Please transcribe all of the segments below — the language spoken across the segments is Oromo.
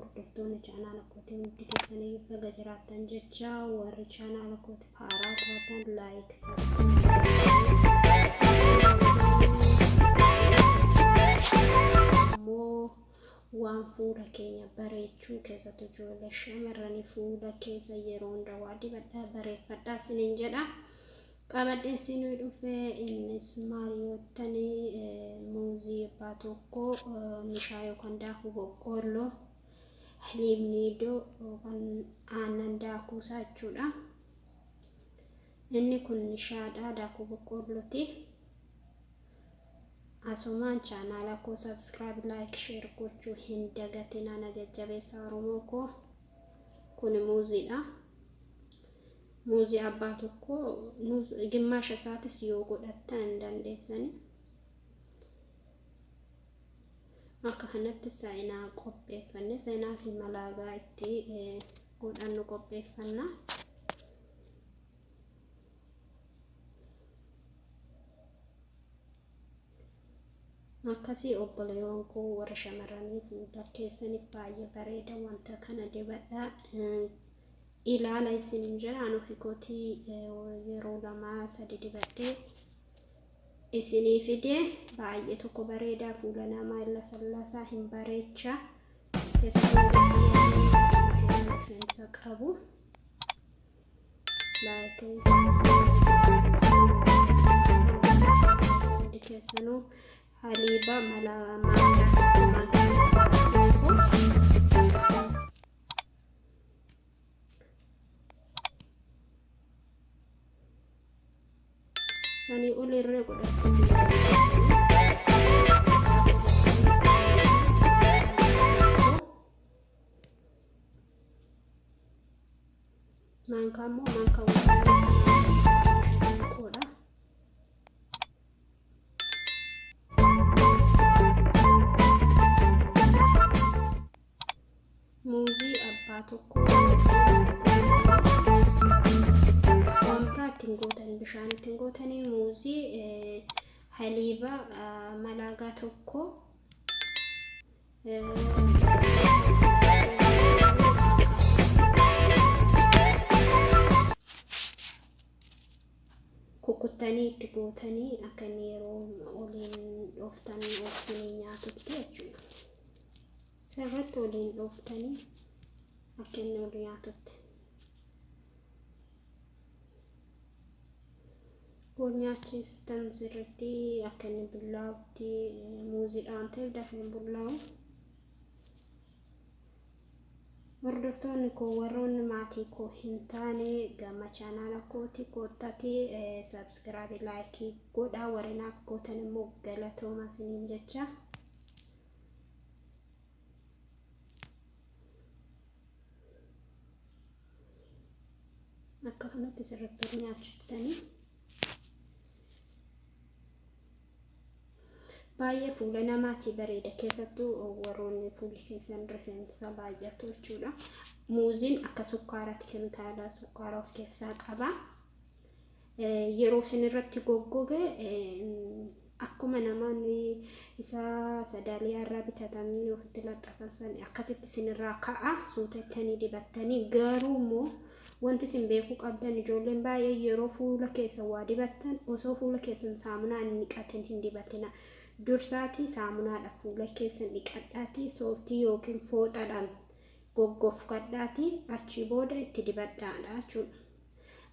Hordoftoonni chaanaala kootii hundi keessanii baga jiraattan jecha, warri chaanaala kootiif haaraa taatan like, immoo waan fuula keenya bareechuu, keessattuu ijoollee shamarranii fuula keessa yeroo hunda waa dibadhaa bareeffadhaa isiniin jedha. Qabadhee isinii dhufe innis maal yoottanii, muuzii abbaa tokko, nishaa yookaan daakuu boqqoolloo, haliib niidoo yookaan aannan daakuusaa jechuudha. Inni kun nishaadha, daakuu boqqoollooti. Asumaan chaanaala koo subscribe, like, share gochuu hin dagatinaa, na jajjabeessa Oromoo koo. Kun muuziidha. Muuzii abbaa tokko, gimmaasha isaatis yoo godhattan hin dandeessani. Akka kanatti saayinaa qopheeffanne, saayinaa fi malaagaa itti godhannu qopheeffanna. Akkasii obboleewwan koo warra shamarranii, fuula keessaniif baay'ee bareeda, wanta kana dibadhaa ilaala isiniin jedha. Ani ofii kootii yeroo 2 3 dibadhee isinii fide. Baay'ee tokko bareedaa, fuula namaa lasallasaa hin bareecha, keessattuu rifeensa qabu. Like, hundi keessanuu haliiba mala maankaa tokko, sanii ol irree godhachuu. Maankaa immoo maankaa xiqqoodha. Muuzii abbaa tokko, waan biraa ittiin gootan, bishaan ittiin gootanii, muuzii, haliiba malaagaa tokko, kukkuttanii itti gootanii akka inni yeroo waliin dhooftan obsinii nyaatutti jechuudha. Sirriitti waliin dhooftanii akka inni ol nyaatutti. Wal nyaachistan sirriitti akka inni bullaa'utti. Muuziidhaan ta'eef dafee hin bullaa'u. Hordoftoonni koo warroonni maatii koo hin taane gama chaanaala kooti koottati subscribe, like godhaa. Warri naaf gootan immoo galatooma isiniin jecha. Akka kanatti sirriitti ol nyaachiftanii baay'ee fuula namaati bareeda, keessattuu warroonni fuulli keessan rifeensa baay'atu jechuudha. Muuziin akka sukkaaraatti keemikaala sukkaara of keessaa qaba. Yeroo isin irratti goggoge akkuma namoonni isa sadaaliyaa irraa bitatanii ofitti laxxafan san akkasitti isinirraa ka'a suutattanii dibattanii. Garuu immoo wanti isin beekuu qabdan, ijoolleen baay'ee yeroo fuula keessa waa dibattan osoo fuula keessan saamunaa hin dhiqatin hin dibatina. Dursaatii saamunaadha fuula keessan dhiqadhaatii, sooftii yookiin fooxaadhaan goggofkadhaatii achii booda itti dibadhaadha jechuudha.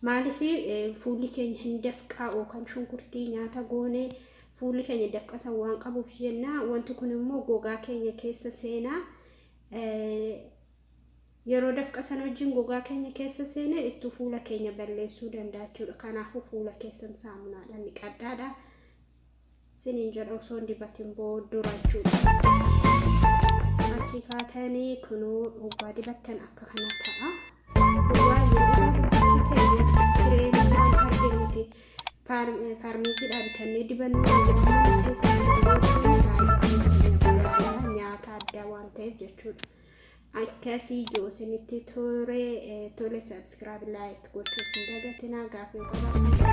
Maaliif? Fuulli keenya hin dafqaa yookaan shunkurtii nyaata goonee fuulli keenya dafqasa waan qabuuf jenna. Wanti kun immoo gogaa keenya keessa seenaa, yeroo dafqa sana wajjin gogaa keenya keessa seene ittuu fuula keenya balleessuu danda'a jechuudha. Kanaafuu fuula keessan saamunaadhaan dhiqadhaadha siniin jedha osoo hin dibatin dura jechuudha. Achi kaatanii kunoo dhugaa dibattan akka kana ta'a. Dhugaa yeroo dubbachuu ta'e kireemii waan arginuti faarmaasiidhaa bitannee dibannu waan mana keessa baay'ee nyaata addaa waan ta'eef jechuudha. Akkasii yoo isinitti tole, tole, subscribe, like gochuuf hin dagatinaa. Gaaffii qabaatan